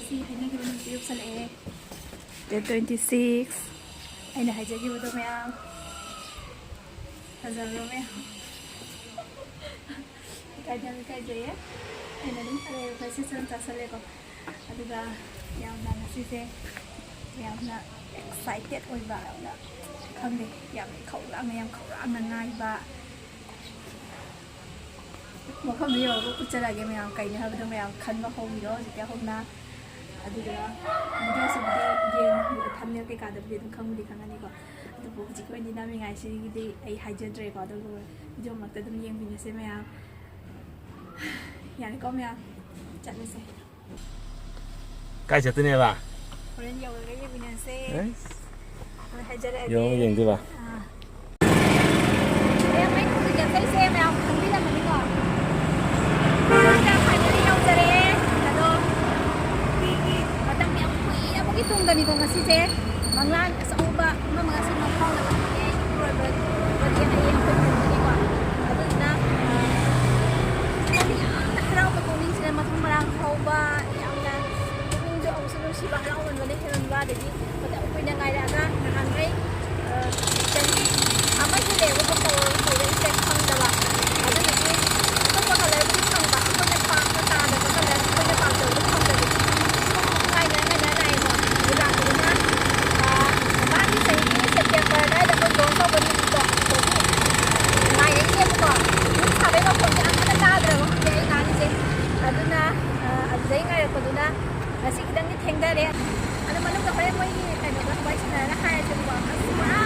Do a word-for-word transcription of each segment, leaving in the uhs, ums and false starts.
ꯁꯤ ꯍꯥꯏꯅꯈꯤꯕ ꯅꯨꯃꯤꯠꯇꯨ ꯌꯧꯁꯜꯂꯛꯑꯦ꯫ Date twenty six꯫ ꯑꯩꯅ ꯍꯥꯏꯖꯈꯤꯕꯗꯣ ꯃꯌꯥꯝ꯫ ꯐꯖꯕ꯭ꯔꯣ ꯃꯌꯥꯝ? ꯏꯀꯥꯏꯗꯤ ꯌꯥꯝ ꯏꯀꯥꯏꯖꯩꯌꯦ꯫ ꯑꯩꯅ ꯑꯗꯨꯝ ꯑꯔꯩꯕ ꯈꯔ ꯁꯦꯠꯆꯟ ꯆꯥꯁꯜꯂꯦꯀꯣ꯫ ꯑꯗꯨꯒ ꯌꯥꯝꯅ ꯉꯁꯤꯁꯦ ꯌꯥꯝꯅ excited ꯑꯣꯏꯕ, ꯌꯥꯝꯅ ꯈꯪꯗꯦ, ꯌꯥꯝ ꯈꯧꯔꯥꯡꯅ, ꯌꯥꯝ ꯈꯧꯔꯥꯡꯅ ꯉꯥꯏꯕ꯫ ꯃꯐꯝꯗꯨ ꯌꯧꯔꯒ ꯎꯠꯆꯔꯛꯑꯒꯦ ꯃꯌꯥꯝ꯫ ꯀꯩꯅꯣ ꯍꯥꯏꯕꯗꯣ ꯃꯌꯥꯝ ꯈꯟꯕ ꯍꯧꯕꯤꯔꯣ ꯍꯧꯖꯤꯛꯇꯤ ꯍꯧꯅ꯫ ꯑꯗꯨꯗꯨꯒ videoꯁꯤꯕꯨꯗꯤ ꯌꯦꯡ-, thumbnail ꯀꯩꯀꯥꯗꯕꯨꯗꯤ ꯑꯗꯨꯝ ꯈꯪꯕꯨꯗꯤ ꯈꯪꯉꯅꯤꯀꯣ꯫ ꯑꯗꯨꯕꯨ ꯍꯧꯖꯤꯛꯀꯤ ꯑꯣꯏꯅꯗꯤ ꯅꯝꯃꯤꯉꯥꯏꯁꯤꯒꯤꯗꯤ ꯑꯩ ꯍꯥꯏꯖꯗ꯭ꯔꯦꯀꯣ꯫ ꯑꯗꯨꯕꯨ video ꯃꯔꯛꯇ ꯑꯗꯨꯝ ꯌꯦꯡꯕꯤꯔꯁꯦ ꯃꯌꯥꯝ꯫ ꯌꯥꯔꯦꯀꯣ ꯃꯌꯥꯝ, ꯆꯠꯂꯁꯦ꯫ ꯀꯥꯏ ꯆꯠꯇꯣꯏꯅꯦꯕ? ꯍꯣꯔꯦꯟ ꯌꯧꯔꯒ ꯌꯦꯡꯃꯤꯟꯅꯁꯦ꯫ ꯑꯩꯁ꯫ ꯍꯣꯏ, ꯍꯥꯏꯖꯔꯛꯑꯒꯦ꯫ ꯌꯧꯔꯒ ꯌꯦꯡꯗꯣꯏꯕ? ꯑꯥ꯫ ꯃꯌꯥꯝ, ꯑꯩꯅ ꯍꯧꯖꯤꯛ ꯆꯠꯆꯩꯁꯦ ꯃꯌꯥꯝ ꯈꯪꯕꯤꯔꯝꯃꯅꯤꯀꯣ꯫ ꯁꯤꯗ finally ꯌꯧꯖꯔꯛꯑꯦ꯫ ꯑꯗꯣ ꯃꯇꯝ ꯌꯥꯝ ꯀꯨꯏꯔꯕꯒꯤ ꯇꯨꯡꯗꯅꯤꯀꯣ ꯉꯁꯤꯁꯦ꯫ ꯃꯪꯂꯥꯟ ꯑꯆꯧꯕ ꯑꯃ ꯉꯁꯤ ꯃꯪꯐꯥꯎꯅꯕ ꯐꯪꯉꯦ꯫ ꯏꯄꯨꯔꯣꯏꯕ, ꯏꯄꯨꯔꯣꯏꯕꯗꯤ ꯑꯩ ꯑꯩꯈꯣꯏ ꯐꯦꯃꯤꯂꯤꯅꯤꯀꯣ꯫ ꯑꯗꯨꯗꯨꯅ, ꯑ, ꯈꯪꯗꯦ, ꯌꯥꯝꯅ ꯍꯔꯥꯎꯕ ꯄꯨꯛꯅꯤꯡꯁꯤꯗ ꯃꯊꯨꯝ ꯃꯔꯥꯡ ꯍꯧꯕ, ꯌꯥꯝꯅ ꯄꯨꯛꯅꯤꯡꯁꯨ ꯑꯃꯨꯛꯁꯨ ꯅꯨꯡꯁꯤꯕ, ꯍꯔꯥꯎꯃꯟꯕꯅ ꯍꯦꯟꯃꯟꯕ, ꯑꯗꯒꯤ ꯃꯇꯝ ꯀꯨꯏꯅ ꯉꯥꯏꯔꯛꯑꯒ ꯅꯍꯥꯟꯈꯩ, ꯑ, ꯆꯍꯤ ꯑꯃ ꯍꯦꯜꯂꯛꯑꯦꯕꯀꯣ ꯀꯧꯔ-, ꯀꯧꯔꯛꯏꯁꯦ ꯐꯪꯗꯕ꯫ ꯑꯗꯨꯗꯨꯒꯤ ꯑꯇꯣꯞꯄ colourꯕꯨꯗꯤ ꯐꯪꯕ, ꯑꯩꯈꯣꯏꯅ ꯄꯥꯝꯕ ꯇꯥꯗꯕ colour, ꯑꯩꯈꯣꯏꯅ ꯄꯥꯝꯖꯕꯗꯣ ꯐꯪꯗꯕꯒꯤ ꯉꯥꯏꯅ ꯉꯥꯏꯅ ꯂꯥꯛꯑꯦꯀꯣ꯫ ꯑꯗꯨ ꯂꯥꯛꯄꯗꯨꯅ, ꯑ, ꯃꯃꯥꯡꯒꯤ ꯆꯍꯤꯒꯤ September ꯑꯗꯨꯋꯥꯏꯗ ꯑꯩꯈꯣꯏ launch ꯇꯧꯕ ꯅꯨꯃꯤꯠꯇꯣ, ꯑꯗꯒꯤ ꯉꯥꯏꯔꯛꯏꯅꯦꯕꯀꯣ꯫ ꯌꯨꯝ ꯁꯥꯕꯩ ꯃꯈꯣꯟꯁꯦ ꯑꯃꯠꯇ ꯇꯥꯗ꯭ꯔꯕ ꯈꯪꯗꯦ ꯑꯩ ꯉꯥꯡꯉꯤꯁꯦ꯫ ꯑꯗꯨꯅ, ꯑ, ꯑꯗꯨꯗꯩ ꯉꯥꯏꯔꯛꯄꯗꯨꯅ ꯉꯁꯤ ꯈꯤꯇꯪꯗꯤ ꯊꯦꯡꯊꯔꯦ꯫ ꯑꯗꯣ ꯃꯅꯨꯡꯗ ꯍꯣꯔꯦꯟ ꯃꯣꯏꯒꯤ ꯀꯩꯅꯣꯗꯣ ꯋꯥꯔꯤ ꯁꯥꯟꯅꯔꯒ ꯍꯥꯏꯔꯁꯦꯕꯀꯣ꯫ ꯑꯁ, ꯄꯨꯔꯥ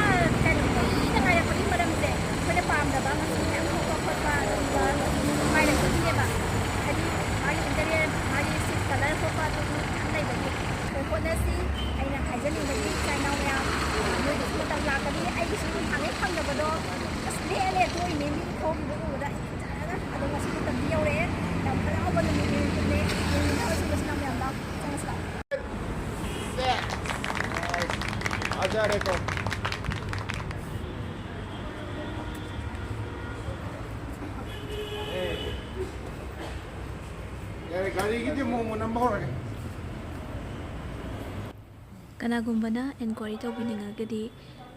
ꯀꯩꯅꯣ, ꯀꯨꯏꯅ ꯉꯥꯏꯔꯛꯄꯒꯤ ꯃꯔꯝꯁꯦ ꯑꯩꯈꯣꯏꯅ ꯄꯥꯝꯗꯕ ꯃꯆꯨ ꯃꯌꯥꯝ ꯊꯣꯛꯄ ꯈꯣꯠꯄ ꯑꯗꯨꯒꯨꯝꯕ ꯉꯥꯏꯔꯛꯄꯒꯤꯅꯦꯕ꯫ ꯍꯥꯏꯗꯤ ꯃꯥꯒꯤ interior, ꯃꯥꯒꯤ seat colour ꯊꯣꯛꯄ ꯑꯗꯨꯒꯤ ꯃꯌꯥꯝ ꯂꯩꯕꯒꯤ ꯑꯩꯈꯣꯏ ꯍꯣꯠꯅꯁꯤ꯫ ꯑꯩꯅ ꯍꯥꯏꯖꯅꯤꯡꯕꯗꯤ ꯏꯆꯥ ꯏꯅꯥꯎ ꯃꯌꯥꯝ, ꯅꯣꯏꯒꯤꯁꯨ ꯃꯇꯝ ꯂꯥꯛꯀꯅꯤ, ꯑꯩꯒꯤꯁꯨ ꯅꯍꯥꯟꯉꯩ ꯐꯪꯗꯕꯗꯣ ꯑꯁ ꯂꯦꯛꯑ ꯂꯦꯛꯑ ꯇꯣꯛꯏꯅꯦ꯫ ꯃꯤꯒꯤ ꯊꯣꯛꯈꯤꯕ ꯎꯕꯗ ꯑꯩ ꯐꯖꯅ ꯑꯗꯣ ꯉꯁꯤ ꯃꯇꯝꯗꯤ ꯌꯧꯔꯛꯑꯦ꯫ ꯌꯥꯝ ꯍꯔꯥꯎꯕ ꯅꯨꯃꯤꯠꯅꯦ꯫ ꯌꯦꯡꯃꯤꯟꯅꯔꯁꯤ ꯃꯆꯤꯟ ꯃꯌꯥꯝ ꯂꯥꯛꯑꯣ꯫ ꯆꯪꯉꯁꯤ ꯂꯥꯛꯑꯣ꯫ ꯐꯖꯔꯦꯀꯣ꯫ ꯌꯥꯔꯦ, ꯒꯥꯔꯤꯒꯤꯗꯤ ꯑꯃꯨꯛ ꯑꯃꯨꯛ ꯅꯝꯕ ꯍꯧꯔꯒꯦ꯫ ꯀꯅꯥꯒꯨꯝꯕꯅ ꯏꯟꯀ꯭ꯋꯥꯏꯔꯤ ꯇꯧꯕꯤꯅꯤꯡꯉꯒꯗꯤ,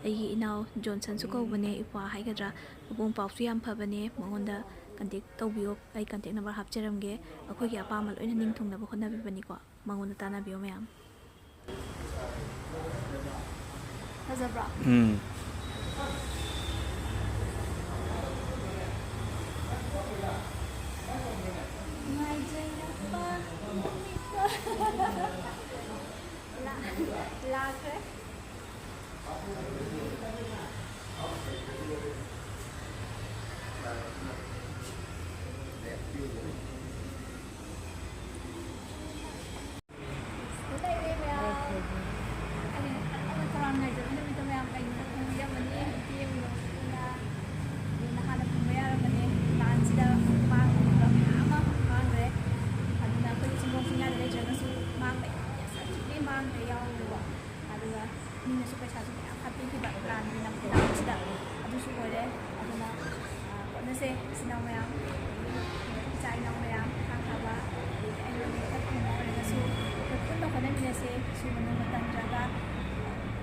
ꯑꯩꯒꯤ ꯏꯅꯥꯎ ꯖꯣꯟꯁꯟꯁꯨ ꯀꯧꯕꯅꯦ, ꯏꯄ꯭ꯋꯥ ꯍꯥꯏꯒꯗ꯭ꯔꯥ, ꯃꯕꯨꯡ ꯄꯥꯎꯁꯨ ꯌꯥꯝ ꯐꯕꯅꯦ, ꯃꯉꯣꯟꯗ ꯀꯟꯇꯦꯛ ꯇꯧꯕꯤꯌꯣ꯫ ꯑꯩ ꯀꯟꯇꯦꯛ ꯅꯝꯕꯔ ꯍꯥꯞꯆꯔꯝꯒꯦ꯫ ꯑꯩꯈꯣꯏꯒꯤ ꯑꯄꯥꯝꯕ ꯂꯣꯏꯅ ꯅꯤꯡꯊꯨꯡꯅꯕ ꯍꯣꯠꯅꯕꯤꯕꯅꯤꯀꯣ꯫ ꯃꯉꯣꯟꯗ ꯇꯥꯟꯅꯕꯤꯌꯣ ꯃꯌꯥꯝ꯫ ꯐꯖꯕ꯭ꯔꯣ? ꯎꯝ꯫ ꯅꯨꯡꯉꯥꯏꯖꯩꯔꯕ? ꯂꯥ-, ꯂꯥꯛꯈ꯭ꯔꯦ꯫ ꯂꯩꯔꯦ ꯃꯌꯥꯝ꯫ ꯑꯩꯅ ꯈꯜꯂꯕ ꯇꯔꯥꯝ ꯉꯥꯏꯖꯕ ꯅꯨꯃꯤꯠꯇꯣ ꯃꯌꯥꯝ ꯀꯩꯅꯣꯗ ꯈꯪꯕꯤꯔꯝꯃꯅꯤ꯫ ꯏꯆꯦ ꯑꯣꯏꯅ ꯍꯧꯖꯤꯛꯅ ꯑꯗꯨꯅ ꯍꯥꯟꯅ ꯐꯪꯕ ꯌꯥꯔꯕꯅꯦ꯫ ꯂꯥꯟꯁꯤꯗ ꯃꯥꯡꯕ ꯃꯌꯥꯝ ꯑꯃ ꯃꯥꯡꯈ꯭ꯔꯦ꯫ ꯑꯗꯨꯅ ꯑꯩꯈꯣꯏꯒꯤ ꯆꯤꯡꯈꯣꯡ ꯆꯤꯡꯌꯥꯗ ꯂꯩꯇ꯭ꯔꯒꯁꯨ ꯃꯥꯡꯕ ꯌꯥꯝ ꯁꯥꯊꯤꯅ ꯃꯥꯡꯈ꯭ꯔꯦ ꯌꯥꯎꯔꯦꯕꯀꯣ꯫ ꯑꯗꯨꯒ ꯃꯤꯅꯁꯨ ꯄꯩꯁꯥꯁꯨ ꯃꯌꯥꯝ ꯍꯥꯞꯄꯤꯈꯤꯕ ꯂꯥꯟꯒꯤ ꯂꯝ-, ꯂꯥꯟꯁꯤꯗ꯫ ꯑꯗꯨꯁꯨ ꯑꯣꯏꯔꯦ꯫ ꯑꯗꯨꯅ, ꯑ, ꯍꯣꯠꯅꯁꯦ ꯏꯆꯤꯟ ꯏꯅꯥꯎ ꯃꯌꯥꯝ, ꯏꯆꯥ ꯏꯅꯥꯎ ꯃꯌꯥꯝ, ꯈꯥ ꯊꯥꯕ, ꯑꯗꯒꯤ ꯑꯩꯅ ꯃꯊꯛ ꯊꯣꯡꯕ ꯑꯣꯏꯔꯒꯁꯨ ꯑꯩꯈꯣꯏ ꯄꯨꯟꯅ ꯍꯣꯠꯅꯃꯤꯟꯅꯁꯦ꯫ ꯁꯨꯕ ꯅꯣꯝꯕ ꯇꯟꯗ꯭ꯔꯕ,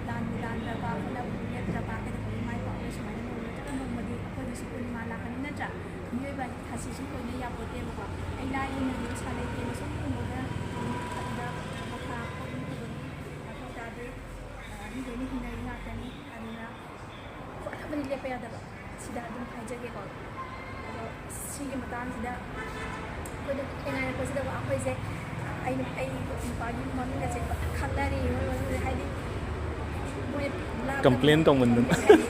ꯂꯥꯟꯕꯨ ꯂꯥꯟꯗ꯭ꯔꯕ, ꯍꯣꯠꯅꯕꯕꯨ ꯂꯦꯞꯇ꯭ꯔꯕ, ꯀꯩꯗꯧꯕꯒꯤ ꯃꯥꯏ ꯄꯥꯛꯑꯣꯏ? ꯁꯨꯃꯥꯏꯅ ꯅꯣꯡꯃ ꯅꯠꯇ꯭ꯔꯒ ꯅꯣꯡꯃꯗꯤ ꯑꯩꯈꯣꯏꯒꯤꯁꯨ ꯄꯨꯔꯅꯤꯃꯥ ꯂꯥꯛꯀꯅꯤ ꯅꯠꯇ꯭ꯔꯥ? ꯃꯤꯑꯣꯏꯕ ꯍꯥꯏꯁꯦ ꯊꯥꯁꯤꯁꯨ ꯀꯣꯏꯅ ꯌꯥꯄꯣꯠꯇꯦꯕꯀꯣ꯫ ꯑꯩ ꯂꯥꯏꯔꯕꯅꯤ, ꯄꯩꯁꯥ ꯂꯩꯇꯦꯅ ꯁꯨꯝ ꯍꯤꯡꯕꯗ ꯑꯗꯨꯗ ꯃꯈꯥ ꯄꯣꯛꯅꯤꯡꯕꯒꯤ ꯃꯊꯧ ꯇꯥꯗꯦ꯫ ꯑ, ꯃꯤ ꯂꯣꯏꯅ ꯍꯤꯡꯅꯔꯤ ꯉꯥꯛꯇꯅꯤ꯫ ꯑꯗꯨꯅ ꯍꯣꯠꯅꯕꯗꯤ ꯂꯦꯞꯄ ꯌꯥꯗꯕ꯫ ꯁꯤꯗ ꯑꯗꯨꯝ ꯍꯥꯏꯖꯒꯦꯀꯣ꯫ ꯑꯗꯣ ꯁꯤꯒꯤ ꯃꯇꯥꯡꯁꯤꯗ ꯑꯩꯈꯣꯏꯗ ꯊꯦꯡꯅꯔꯛꯄꯁꯤꯗ ꯑꯩꯈꯣꯏꯁꯦ, ꯑ, ꯑꯩ, ꯑꯩ ꯅꯨꯄꯥꯒꯤ ꯃꯃꯤꯡ ꯑꯁꯦ ꯐꯖꯅ ꯈꯪꯅꯔꯤ꯫ ꯃꯣꯏ ꯃꯃꯤꯡꯁꯦ ꯍꯥꯏꯗꯤ ꯃꯣꯏ ꯂꯥꯞꯅ ꯀꯝꯄ꯭ꯂꯦꯟ ꯇꯧꯃꯟꯗꯅ꯫ ꯍꯥꯏꯗꯤ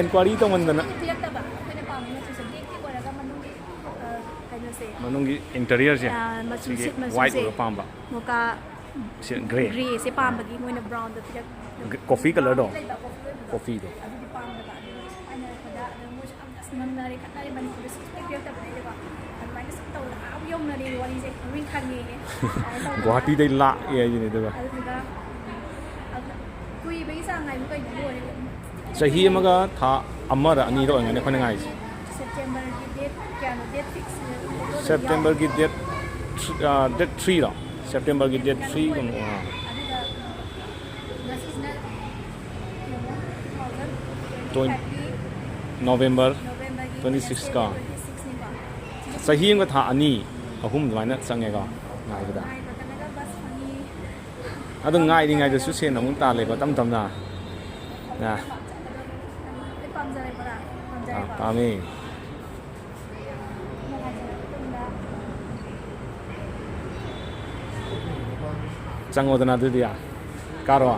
ꯏꯟꯀ꯭ꯋꯥꯏꯔꯤ ꯇꯧꯃꯟꯗꯅ꯫ ꯄꯤꯔꯛꯇꯕ꯫ ꯑꯩꯈꯣꯏꯅ ꯄꯥꯝꯃꯤ ꯃꯆꯨꯁꯦ ꯕ꯭ꯂꯦꯛꯇꯤ ꯑꯣꯏꯔꯒ ꯃꯅꯨꯡꯒꯤ, ꯑ, ꯀꯩꯅꯣꯁꯦ, ꯃꯅꯨꯡꯒꯤ ꯏꯟꯇꯔꯤꯌꯔꯁꯦ ꯑ, ꯃꯆꯨ, ꯁꯤꯒꯤ ꯁꯤꯠ ꯃꯆꯨꯁꯦ ꯋꯥꯏꯠ ꯑꯣꯏꯕ ꯄꯥꯝꯕ꯫ ꯃꯣꯀꯥ ꯁꯤ ꯒ꯭ꯔꯦ꯫ ꯒ꯭ꯔꯦꯁꯦ ꯄꯥꯝꯕꯒꯤ ꯃꯣꯏꯅ ꯕ꯭ꯔꯥꯎꯟꯗꯣ ꯄꯤꯔꯛ-, ꯒ-, ꯀꯣꯐꯤ ꯀꯂꯔꯗꯣ? ꯂꯩꯕ ꯀꯣꯐꯤ ꯑꯣꯏꯕꯗꯣ꯫ ꯀꯣꯐꯤꯗꯣ꯫ ꯑꯗꯨꯗꯤ ꯄꯥꯝꯗꯕ꯫ ꯑꯗꯨꯒ ꯁꯨꯝ ꯍꯥꯏꯅꯔꯛꯄꯗ ꯑꯗꯨꯝ ꯃꯣꯏꯁꯨ ꯌꯥꯝꯅ ꯑꯁ ꯉꯝꯅꯔꯦ, ꯈꯠꯅꯔꯦ, ꯃꯅꯤꯄꯨꯔꯗ ꯁꯨꯡꯄꯤ ꯄꯤꯔꯛꯇꯕꯗꯒꯤꯀꯣ꯫ ꯑꯗꯨꯃꯥꯏꯅ ꯁꯨꯝ ꯇꯧꯗꯅ ꯑꯥ ꯌꯧꯅꯔꯦ ꯋꯥꯔꯤꯁꯦ꯫ ꯃꯃꯤꯡ ꯈꯪꯉꯦꯌꯦ꯫ ꯑꯗꯨꯃꯥꯏꯅ ꯇꯧꯗꯅ꯫ ꯒꯨꯋꯥꯍꯥꯇꯤꯗꯩ ꯂꯥꯛꯑꯦ ꯍꯥꯏꯁꯤꯅꯦ ꯑꯗꯨꯒ꯫ ꯑꯗꯨꯗ, ꯑꯗꯨ ꯀꯨꯏꯕꯒꯤ ꯆꯥꯡ ꯍꯥꯏꯕꯨ ꯀꯩꯅꯣ ꯂꯣꯏꯔꯦ꯫ ꯆꯍꯤ ꯑꯃꯒ ꯊꯥ ꯑꯃꯔ ꯑꯅꯤꯔ ꯑꯣꯏꯔꯝꯒꯅꯤ ꯑꯩꯈꯣꯏꯅ ꯉꯥꯏꯔꯤꯁꯦ꯫ ꯁꯦꯞꯇꯦꯝꯕꯔꯒꯤ ꯗꯦꯠ ꯀꯌꯥꯅꯣ? ꯗꯦꯠ ꯐꯤꯛꯁ ꯁꯦꯞꯇꯦꯝꯕꯔꯒꯤ ꯗꯦꯠ ꯊ꯭ꯔꯤ-, ꯑꯥ, ꯗꯦꯠ ꯊ꯭ꯔꯤꯔꯣ? ꯁꯦꯞꯇꯦꯝꯕꯔꯒꯤ ꯗꯦꯠ ꯊ꯭ꯔꯤꯒꯨꯝꯕ, ꯑꯥ꯫ ꯑꯗꯨꯒ Twen- November November ꯒꯤ twenty six ꯀꯣ꯫ Twenty six ꯅꯤꯀꯣ꯫ ꯆꯍꯤ ꯑꯃꯒ ꯊꯥ ꯑꯅꯤ, ꯑꯍꯨꯝ ꯑꯗꯨꯃꯥꯏꯅ ꯆꯪꯉꯦꯀꯣ ꯉꯥꯏꯕꯗ꯫ ꯉꯥꯏꯕꯗꯅꯒ ꯕꯁ ꯐꯪꯉꯤ꯫ ꯑꯗꯨ ꯉꯥꯏꯔꯤꯉꯩꯗꯁꯨ ꯁꯦꯟ ꯑꯃꯨꯛ ꯇꯥꯜꯂꯦꯀꯣ ꯇꯞ ꯇꯞꯅ꯫ ꯑꯥ꯫ ꯂꯣꯏ ꯄꯥꯝꯖꯔꯦ ꯄꯨꯔꯥ꯫ ꯑꯥ, ꯄꯥꯝꯖꯔꯦꯀꯣ꯫ ꯄꯥꯝꯃꯦ꯫ ꯆꯪꯉꯣꯗꯅ ꯑꯗꯨꯗꯤ꯫ ꯀꯥꯔꯣ꯫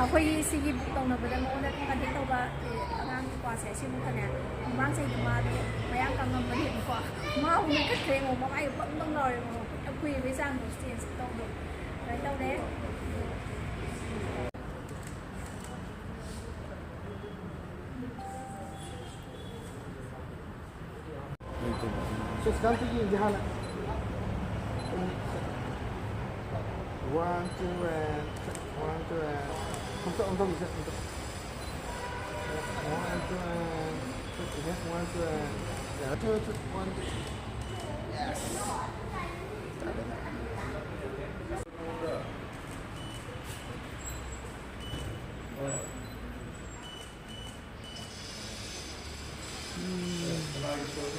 ꯑꯩꯈꯣꯏꯒꯤ ꯁꯤꯒꯤ book ꯇꯧꯅꯕꯗ ꯃꯉꯣꯟꯗ contact ꯇꯧꯕ, ꯑꯦ, ꯑꯉꯥꯡ ꯅꯨꯄꯥꯁꯦ ꯑꯁꯤꯃꯨꯛꯇꯅꯦ, ꯃꯃꯥꯡ ꯆꯍꯤꯗ ꯃꯥꯗꯣ ꯃꯌꯥꯡ ꯀꯪꯉꯝꯕꯅꯦꯕꯀꯣ꯫ ꯃꯥ ꯑꯃꯨꯛ ꯅꯣꯏꯈꯠꯈ꯭ꯔꯦ, ꯑꯃꯨꯛ ꯃꯃꯥꯏ ꯕꯪ ꯕꯪ ꯂꯥꯎꯔꯦ, ꯑꯃꯨꯛ ꯀꯨꯏꯔꯕꯩ ꯆꯥꯡꯗꯣ change ꯇꯧꯗꯣ꯫ ꯀꯩꯅꯣ ꯇꯧꯔꯦ꯫ One, two, and one, two, and ꯑꯝꯇ, ꯑꯝꯇ, ꯑꯝꯇ. One, two, and one, two, and two, two, one, two. Yes.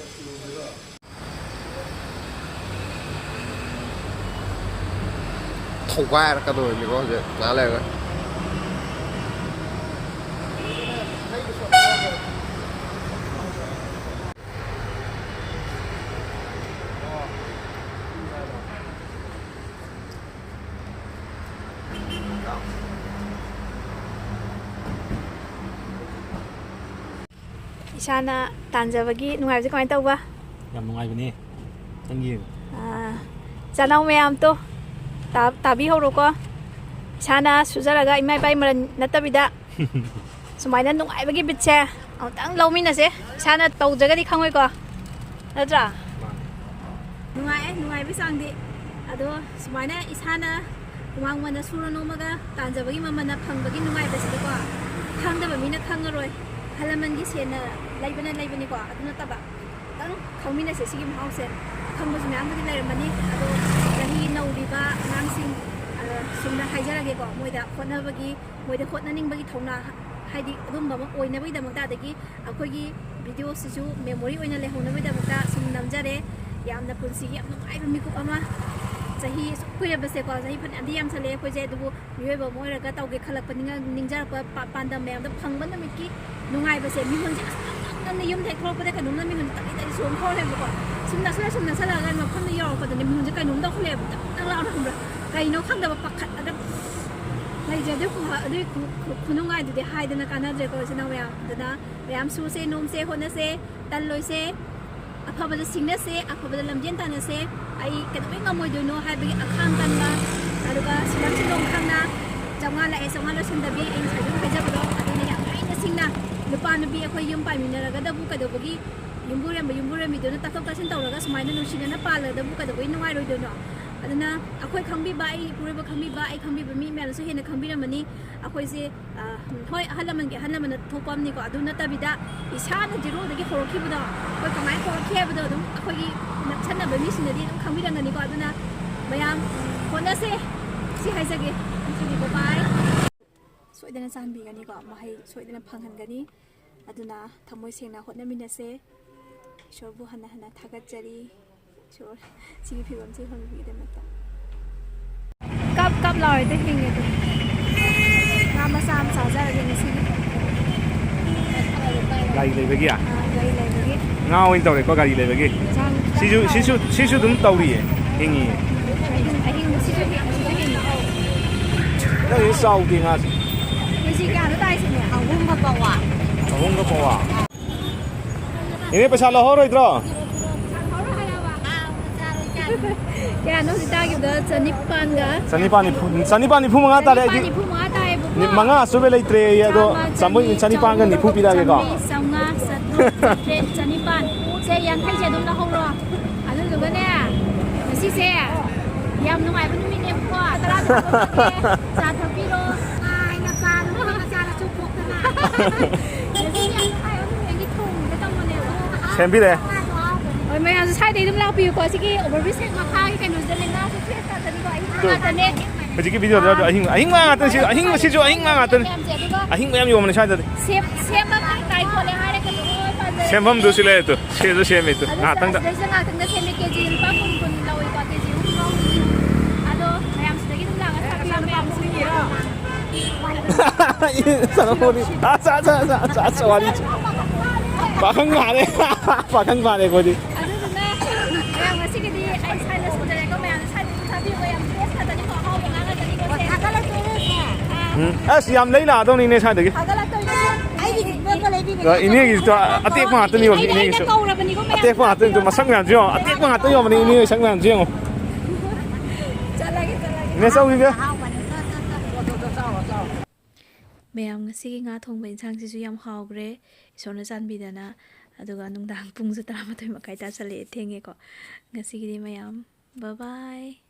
ꯊꯧꯒꯥꯏꯔꯛꯀꯗꯧꯔꯤꯅꯤꯀꯣ ꯍꯧꯖꯤꯛ ꯉꯥꯏꯍꯥꯛ ꯂꯩꯔꯒ꯫ ꯏꯁꯥꯅ ꯇꯥꯟꯖꯕꯒꯤ ꯅꯨꯡꯉꯥꯏꯕꯁꯦ ꯀꯃꯥꯏꯅ ꯇꯧꯕ? ꯌꯥꯝ ꯅꯨꯡꯉꯥꯏꯕꯅꯦ꯫ ꯅꯪꯒꯤ ꯑꯥ, ꯆꯥꯅꯧ ꯃꯌꯥꯝꯗꯣ ꯇꯥ-, ꯇꯥꯕꯤꯍꯧꯔꯣꯀꯣ꯫ ꯏꯁꯥꯅ ꯁꯨꯖꯔꯒ ꯏꯃꯥ ꯏꯄꯥꯒꯤ ꯃꯔꯟ ꯅꯠꯇꯕꯤꯗ ꯁꯨꯃꯥꯏꯅ ꯅꯨꯡꯉꯥꯏꯕꯒꯤ ꯕꯤꯠꯁꯦ ꯑꯃꯨꯛꯇꯪ ꯂꯧꯃꯤꯟꯅꯁꯦ꯫ ꯏꯁꯥꯅ ꯇꯧꯗ꯭ꯔꯒꯗꯤ ꯈꯪꯉꯣꯏꯀꯣ, ꯅꯠꯇ꯭ꯔꯥ? ꯅꯨꯡꯉꯥꯏ, ꯅꯨꯡꯉꯥꯏꯕꯒꯤ ꯆꯥꯡꯗꯤ꯫ ꯑꯗꯣ ꯁꯨꯃꯥꯏꯅ ꯏꯁꯥꯅ ꯍꯨꯃꯥꯡ ꯃꯟꯅ ꯁꯨꯔ ꯅꯣꯝꯃꯒ ꯇꯥꯟꯖꯕꯒꯤ ꯃꯃꯜꯅ ꯐꯪꯕꯒꯤ ꯅꯨꯡꯉꯥꯏꯕꯁꯤꯗꯤꯀꯣ, ꯈꯪꯗꯕ ꯃꯤꯅ ꯈꯪꯉꯔꯣꯏ꯫ ꯑꯍꯜ ꯂꯃꯟꯒꯤ ꯁꯦꯟꯅ ꯂꯩꯕꯅ ꯂꯩꯕꯅꯤꯀꯣ, ꯑꯗꯨ ꯅꯠꯇꯕ꯫ ꯈꯤꯇꯪ ꯈꯪꯃꯤꯟꯅꯁꯦ ꯁꯤꯒꯤ ꯃꯍꯥꯎꯁꯦ꯫ ꯈꯪꯕꯁꯨ ꯃꯌꯥꯝꯕꯨꯗꯤ ꯂꯩꯔꯝꯃꯅꯤ, ꯑꯗꯣ ꯆꯍꯤ ꯅꯧꯔꯤꯕ ꯑꯉꯥꯡꯁꯤꯡ, ꯑ, ꯁꯨꯝꯅ ꯍꯥꯏꯖꯔꯒꯦꯀꯣ, ꯃꯣꯏꯗ ꯍꯣꯠꯅꯕꯒꯤ, ꯃꯣꯏꯗ ꯍꯣꯠꯅꯅꯤꯡꯕꯒꯤ ꯊꯧꯅꯥ ꯍꯥꯏꯗꯤ ꯑꯗꯨꯝꯕ ꯑꯃ ꯑꯣꯏꯅꯕꯒꯤꯗꯃꯛꯇ, ꯑꯗꯒꯤ ꯑꯩꯈꯣꯏꯒꯤ ꯚꯤꯗꯤꯑꯣꯁꯤꯁꯨ ꯃꯦꯃꯣꯔꯤ ꯑꯣꯏꯅ ꯂꯩꯍꯧꯅꯕꯒꯤꯗꯃꯛꯇ ꯁꯨꯝ ꯅꯝꯖꯔꯦ꯫ ꯌꯥꯝꯅ ꯄꯨꯟꯁꯤꯒꯤ ꯌꯥꯝ ꯅꯨꯡꯉꯥꯏꯕ ꯃꯤꯀꯨꯞ ꯑꯃ, ꯆꯍꯤ ꯑꯁꯨꯛ ꯀꯨꯏꯔꯕꯁꯦꯀꯣ, ꯆꯍꯤ ꯐꯅꯌꯥꯝꯗꯤ ꯌꯥꯝꯁꯜꯂꯛꯑꯦ ꯑꯩꯈꯣꯏꯁꯦ, ꯑꯗꯨꯕꯨ ꯃꯤꯑꯣꯏꯕ ꯑꯃ ꯑꯣꯏꯔꯒ ꯇꯧꯒꯦ ꯈꯜꯂꯛꯄ, ꯅꯤꯡꯉ-, ꯅꯤꯡꯖꯔꯛꯄ ꯄꯥ-, ꯄꯥꯟꯗꯝ ꯃꯌꯥꯝꯗꯣ ꯐꯪꯕ ꯅꯨꯃꯤꯠꯀꯤ ꯅꯨꯡꯉꯥꯏꯕꯁꯦ, ꯃꯤꯍꯨꯟꯁꯦ ꯈꯪ ꯈꯪ ꯈꯪꯅ ꯌꯨꯝꯗ ꯍꯦꯛ ꯊꯣꯛꯂꯛꯄꯗ ꯀꯩꯅꯣꯝꯅ ꯃꯤꯍꯨꯟ ꯇꯞꯂꯤ ꯇꯞꯂꯤ ꯆꯣꯡ ꯍꯧꯔꯦꯕꯀꯣ꯫ ꯁꯨꯝ ꯅꯛꯁꯜꯂ, ꯁꯨꯝ ꯅꯛꯁꯜꯂꯛꯑꯒ ꯃꯐꯝꯗꯣ ꯌꯧꯔꯛꯄꯗꯅꯦ ꯃꯤꯍꯨꯟꯁꯦ ꯀꯩꯅꯣꯝ ꯇꯧꯈꯠꯂꯛꯑꯦꯕ, ꯇꯞ ꯇꯞ ꯂꯥꯎꯅ, ꯈꯪꯕ꯭ꯔꯥ? ꯀꯩꯅꯣ ꯈꯪꯗꯕ ꯄꯥꯈꯠꯂꯒ ꯂꯩꯖꯩ꯫ ꯑꯗꯨꯏ ꯈꯨ-, ꯑꯗꯨꯏ ꯈꯨ-, ꯈꯨ-, ꯈꯨꯅꯨꯡꯉꯥꯏꯗꯨꯗꯤ ꯍꯥꯏꯗꯅ ꯀꯥꯟꯅꯗ꯭ꯔꯦꯀꯣ, ꯏꯆꯤꯟ ꯏꯅꯥꯎ ꯃꯌꯥꯝ꯫ ꯑꯗꯨꯅ ꯃꯌꯥꯝ ꯁꯨꯁꯦ, ꯅꯣꯝꯁꯦ, ꯍꯣꯠꯅꯁꯦ, ꯇꯜꯂꯣꯏꯁꯦ, ꯑꯐꯕꯗ ꯁꯤꯡꯅꯁꯦ, ꯑꯐꯕꯗ ꯂꯝꯖꯦꯟ ꯇꯥꯟꯅꯁꯦ꯫ ꯑꯩ ꯀꯩꯗꯧꯕꯩ ꯉꯝꯃꯣꯏꯗꯣꯏꯅꯣ ꯍꯥꯏꯕꯒꯤ ꯑꯈꯥꯡ ꯀꯟꯕ, ꯑꯗꯨꯒ ꯁꯤꯟꯅꯝ ꯁꯤꯟꯗꯣꯡ ꯈꯪꯅ ꯆꯥꯝꯃꯉꯥ ꯂꯥꯛꯑꯦ, ꯆꯥꯝꯃꯉꯥ ꯂꯣꯏꯁꯤꯟꯗꯕꯤ, ꯑꯩ ꯉꯁꯥꯏꯁꯨ ꯍꯥꯏꯖꯕꯗꯣ, ꯑꯗꯨꯅ ꯌꯥꯝ ꯍꯩꯅ ꯁꯤꯡꯅ ꯅꯨꯄꯥ ꯅꯨꯄꯤ ꯑꯩꯈꯣꯏ ꯌꯨꯝ ꯄꯥꯟꯃꯤꯟꯅꯔꯒꯗꯕꯨ ꯀꯩꯗꯧꯕꯒꯤ ꯌꯨꯝꯕꯨꯔꯦꯝꯕ ꯌꯨꯝꯕꯨꯔꯦꯝꯕꯤꯗꯨꯅ ꯇꯥꯊꯣꯛ ꯇꯥꯁꯤꯟ ꯇꯧꯔꯒ ꯁꯨꯃꯥꯏꯅ ꯅꯨꯡꯁꯤꯅꯅ ꯄꯥꯜꯂꯒꯗꯕꯨ ꯀꯩꯗꯧꯕꯒꯤ ꯅꯨꯡꯉꯥꯏꯔꯣꯏꯗꯣꯏꯅꯣ? ꯑꯗꯨꯅ ꯑꯩꯈꯣꯏ ꯈꯪꯕꯤꯕ, ꯑꯩ ꯏꯄꯨꯔꯣꯏꯕ ꯈꯪꯕꯤꯕ, ꯑꯩ ꯈꯪꯕꯤꯕ ꯃꯤ ꯃꯌꯥꯝꯅꯁꯨ ꯍꯦꯟꯅ ꯈꯪꯕꯤꯔꯝꯃꯅꯤ꯫ ꯑꯩꯈꯣꯏꯁꯦ, ꯑ, ꯍꯣꯏ, ꯑꯍꯜ ꯂꯃꯟꯒꯤ ꯑꯍꯜ ꯂꯃꯟꯅ ꯊꯣꯛꯄ ꯑꯃꯅꯤꯀꯣ, ꯑꯗꯨ ꯅꯠꯇꯕꯤꯗ ꯏꯁꯥꯅ ꯖꯤꯔꯣꯗꯒꯤ ꯍꯧꯔꯛꯈꯤꯕꯗꯣ, ꯑꯩꯈꯣꯏ ꯀꯃꯥꯏꯅ ꯍꯧꯔꯛꯈꯤ ꯍꯥꯏꯕꯗꯣ ꯑꯗꯨꯝ ꯑꯩꯈꯣꯏꯒꯤ ꯅꯛꯁꯟꯅꯕ ꯃꯤꯁꯤꯡꯅꯗꯤ ꯑꯗꯨꯝ ꯈꯪꯕꯤꯔꯝꯒꯅꯤꯀꯣ꯫ ꯑꯗꯨꯅ ꯃꯌꯥꯝ ꯍꯣꯠꯅꯁꯦ, ꯁꯤ ꯍꯥꯏꯖꯒꯦ꯫ ꯉꯁꯤꯗꯤ bye bye꯫ ꯁꯣꯏꯗꯅ ꯆꯥꯟꯕꯤꯒꯅꯤꯀꯣ, ꯃꯍꯩ ꯁꯣꯏꯗꯅ ꯐꯪꯍꯟꯒꯅꯤ꯫ ꯑꯗꯨꯅ ꯊꯃꯣꯏ ꯁꯦꯡꯅ ꯍꯣꯠꯅꯃꯤꯟꯅꯁꯦ꯫ ꯏꯁꯣꯔꯕꯨ ꯍꯟꯅ ꯍꯟꯅ ꯊꯥꯒꯠꯆꯔꯤ꯫ ꯏꯁꯣꯔ, ꯁꯤꯒꯤ ꯐꯤꯕꯝꯁꯤ ꯍꯣꯡꯕꯤꯒꯤꯗꯃꯛꯇ꯫ ꯀꯞ ꯀꯞ ꯂꯥꯎꯔꯤꯗ ꯍꯤꯡꯉꯦ ꯑꯗꯨꯝ꯫ ꯉꯥ ꯃꯆꯥ ꯑꯃ ꯆꯥꯖꯔꯒꯦ ꯉꯁꯤꯒꯤ꯫ ꯒꯥꯔꯤ ꯂꯩꯕꯒꯤ? ꯑꯥ, ꯒꯥꯔꯤ ꯂꯩꯕꯒꯤ꯫ ꯉꯥ ꯑꯣꯏꯅ ꯇꯧꯔꯦꯀꯣ, ꯒꯥꯔꯤ ꯂꯩꯕꯒꯤ꯫ ꯏꯟꯁꯥꯡ ꯈꯤꯇꯪ ꯁꯤꯁꯨ, ꯍꯥꯎ-, ꯁꯤꯁꯨ, ꯁꯤꯁꯨ ꯑꯗꯨꯝ ꯇꯧꯔꯤꯌꯦ, ꯍꯤꯡꯉꯤꯌꯦ꯫ ꯑꯍꯤꯡ-, ꯑꯍꯤꯡꯕ ꯁꯤꯁꯨ ꯍꯤꯡꯉꯤ, ꯁꯤꯁꯨ ꯍꯤꯡꯉꯤ꯫ ꯅꯪꯒꯤꯗꯤ ꯆꯥꯎꯗꯦ ꯉꯥꯁꯦ꯫ ꯀꯦꯖꯤ ꯀꯌꯥꯅꯣ ꯇꯥꯏꯁꯤꯅꯦ? ꯑꯍꯨꯝꯒ ꯄꯋꯥ꯫ ꯑꯍꯨꯝꯒ ꯄꯋꯥ꯫ ꯏꯅꯦ, ꯄꯩꯁꯥ ꯂꯧꯍꯧꯔꯣꯏꯗ꯭ꯔꯣ? ꯀꯌꯥꯅꯣ ꯍꯧꯖꯤꯛ ꯇꯥꯈꯤꯕꯗꯣ? ꯆꯅꯤꯄꯥꯟꯒ? ꯆꯅꯤꯄꯥꯟ ꯅꯤꯐꯨ, ꯆꯅꯤꯄꯥꯟ ꯅꯤꯐꯨ ꯃꯉꯥ ꯇꯥꯔꯦ ꯑꯩꯗꯤ꯫ ꯆꯅꯤꯄꯥꯟ ꯅꯤꯐꯨ ꯃꯉꯥ ꯇꯥꯏꯌꯦꯕꯀꯣ꯫ ꯃꯉꯥ ꯑꯆꯣꯏꯕ ꯂꯩꯇ꯭ꯔꯦ ꯑꯩ, ꯑꯗꯣ ꯆꯥꯝꯃ, ꯆꯥꯝꯃꯔꯤ, ꯆꯅꯤ, ꯆꯥꯝꯃꯔꯤ, ꯆꯅꯤꯄꯥꯟꯒ ꯅꯤꯐꯨ ꯄꯤꯔꯛꯑꯒꯦꯀꯣ꯫ ꯆꯥꯝꯃꯔꯤ, ꯆꯥꯝꯃꯉꯥ, ꯆꯥꯇ꯭ꯔꯨꯛ, ꯆꯥꯇ꯭ꯔꯦꯠ, ꯆꯅꯤꯄꯥꯟ꯫ ꯁꯦ, ꯌꯥꯡꯈꯩꯁꯦ ꯑꯗꯨꯝ ꯂꯧꯍꯧꯔꯣ꯫ ꯑꯗꯨꯗꯨꯒꯅꯦ, ꯉꯁꯤꯁꯦ ꯌꯥꯝ ꯅꯨꯡꯉꯥꯏꯕ ꯅꯨꯃꯤꯠꯅꯦꯕꯀꯣ꯫ ꯇꯔꯥ ꯇꯔꯥ ꯆꯥ ꯊꯛꯄꯤꯔꯣ꯫ ꯉꯥꯏꯅ ꯄꯥꯟꯕ ꯃꯆꯥ ꯃꯁꯨ ꯄꯣꯛꯇꯅ꯫ ꯉꯁꯤ ꯌꯥꯝ ꯅꯨꯡꯉꯥꯏꯕ ꯅꯨꯃꯤꯠ ꯑꯃꯒꯤ ꯊꯣꯡꯕꯗ ꯇꯧꯕꯅꯦꯕ꯫ ꯁꯦꯝꯕꯤꯔꯦ꯫ ꯍꯣꯏ, ꯃꯌꯥꯝꯁꯨ ꯁ꯭ꯋꯥꯏꯗꯩ ꯑꯗꯨꯝ ꯂꯥꯛꯄꯤꯌꯨꯀꯣ꯫ ꯁꯤꯒꯤ over bridge ꯍꯦꯛ ꯃꯈꯥꯒꯤ ꯀꯩꯅꯣꯁꯤꯗ ꯂꯩꯉꯥꯁꯨ fresh ꯉꯥꯛꯇꯅꯤꯀꯣ꯫ ꯑꯍꯤꯡꯕ ꯉꯥꯛꯇꯅꯦ꯫ ꯍꯧꯖꯤꯛꯀꯤ ꯚꯤꯗꯤꯑꯣꯗ ꯑꯍꯤꯡ, ꯑꯍꯤꯡ ꯉꯥ ꯉꯥꯛꯇꯅꯤ ꯁꯤ, ꯑꯍꯤꯡꯕꯁꯤꯁꯨ ꯑꯍꯤꯡ ꯉꯥ ꯉꯥꯛꯇꯅꯤ꯫ ꯃꯌꯥꯝꯁꯦ, ꯑꯗꯨꯒ ꯑꯍꯤꯡꯕ ꯌꯥꯝ ꯌꯣꯟꯕꯅꯦ ꯁ꯭ꯋꯥꯏꯗꯗꯤ꯫ ꯁꯦꯝ-, ꯁꯦꯝꯕ ꯀꯥꯏ ꯈꯣꯠꯂꯦ ꯍꯥꯏꯔꯒ ꯂꯣꯏ ꯐꯖꯔꯦ꯫ ꯁꯦꯝꯐꯝꯗꯨ ꯁꯤ ꯂꯩꯔꯦ ꯇꯨ, ꯁꯤꯁꯨ ꯁꯦꯝꯃꯤ ꯇꯨ, ꯑꯗꯨ ꯉꯥꯏꯍꯥꯛꯇꯪꯗ꯫ ꯁꯤꯗꯩꯁꯤꯗ ꯉꯥꯏꯍꯥꯛꯇꯪꯗ ꯁꯦꯝꯃꯦ, ꯀꯦ ꯖꯤ ꯂꯨꯄꯥ ꯀꯨꯟ, ꯀꯨꯟ ꯂꯧꯋꯦꯀꯣ, ꯀꯦ ꯖꯤ ꯑꯍꯨꯝ ꯂꯧꯋꯦ꯫ ꯑꯗꯣ ꯃꯌꯥꯝ ꯁꯤꯗꯒꯤ ꯑꯗꯨꯝ ꯂꯥꯛꯑꯒ ꯆꯥꯕꯤꯌꯣ, ꯃꯌꯥꯝꯁꯨ꯫ ꯁꯥꯟꯅꯄꯣꯠꯅꯤ꯫ ꯑꯁ, ꯑꯁ, ꯑꯁ, ꯑꯁ, ꯑꯁ, ꯋꯥꯔꯤ꯫ ꯄꯥꯈꯪ ꯐꯥꯔꯦ꯫ ꯄꯥꯈꯪ ꯐꯥꯔꯦ ꯑꯩꯈꯣꯏꯗꯤ꯫ ꯑꯗꯨꯗꯨꯅ ꯃꯌꯥꯝ ꯉꯁꯤꯒꯤꯗꯤ ꯑꯩ ꯁ꯭ꯋꯥꯏꯗ ꯂꯣꯏꯁꯤꯟꯖꯔꯦꯀꯣ꯫ ꯃꯌꯥꯝꯁꯨ ꯁ꯭ꯋꯥꯏꯗ ꯑꯗꯨꯝ ꯆꯥꯕꯤꯌꯨꯀꯣ꯫ ꯌꯥꯝ ꯐ꯭ꯔꯦꯁ ꯉꯥꯛꯇꯅꯤꯀꯣ꯫ ꯑꯍꯥꯎꯕ ꯉꯥ ꯉꯥꯛꯇꯅꯤꯀꯣ ꯁꯦ꯫ ꯊꯥꯒꯠꯂꯛꯇꯣꯏꯅꯦ꯫ ꯑꯥ꯫ ꯎꯝ꯫ ꯑꯁ, ꯌꯥꯝ ꯂꯩ ꯂꯥꯛꯑꯗꯧꯅꯤꯅꯦ ꯁ꯭ꯋꯥꯏꯗꯒꯤ꯫ ꯊꯥꯒꯠꯂꯛꯇꯣꯏꯅꯦ꯫ ꯑꯩꯒꯤꯗꯤ ꯄꯣꯠꯇ ꯂꯩꯕꯤꯕꯅꯦ꯫ ꯑ, ꯏꯅꯦꯒꯤꯁꯨ ꯑꯇꯦꯛꯄ ꯉꯥꯛꯇꯅꯤ ꯌꯣꯜꯂꯤ, ꯑꯩꯅ ꯏꯅꯦꯒꯤꯁꯨ꯫ ꯀꯧꯔꯕꯅꯤꯀꯣ ꯃꯌꯥꯝ꯫ ꯑꯇꯦꯛꯄ ꯉꯥꯛꯇꯅꯤ, ꯃꯁꯛ ꯃꯌꯥꯝꯁꯦ ꯌꯦꯡꯉꯣ꯫ ꯑꯇꯦꯛꯄ ꯉꯥꯛꯇ ꯌꯣꯟꯕꯅꯤ ꯏꯅꯦ, ꯃꯁꯛ ꯃꯌꯥꯝꯁꯦ ꯌꯦꯡꯉꯣ꯫ ꯆꯠꯂꯒꯦ, ꯆꯠꯂꯒꯦ꯫ ꯏꯅꯦ, ꯆꯧꯈꯤꯒꯦ꯫ ꯑꯍꯥꯎꯕꯅꯦ꯫ ꯆꯥꯎ, ꯆꯥꯎ, ꯆꯥꯎ꯫ ꯃꯌꯥꯝ, ꯉꯁꯤꯒꯤ ꯉꯥ ꯊꯣꯡꯕ ꯏꯟꯁꯥꯡꯁꯤꯁꯨ ꯌꯥꯝ ꯍꯥꯎꯈ꯭ꯔꯦ, ꯏꯁꯣꯔꯅ ꯆꯥꯟꯕꯤꯗꯅ꯫ ꯑꯗꯨꯒ ꯅꯨꯡꯗꯥꯡ ꯄꯨꯡꯁꯨ ꯇꯔꯥꯃꯥꯊꯣꯏ ꯃꯈꯥꯏ ꯇꯥꯁꯜꯂꯛꯑꯦ, ꯊꯦꯡꯉꯦꯀꯣ꯫ ꯉꯁꯤꯒꯤꯗꯤ ꯃꯌꯥꯝ, bye bye꯫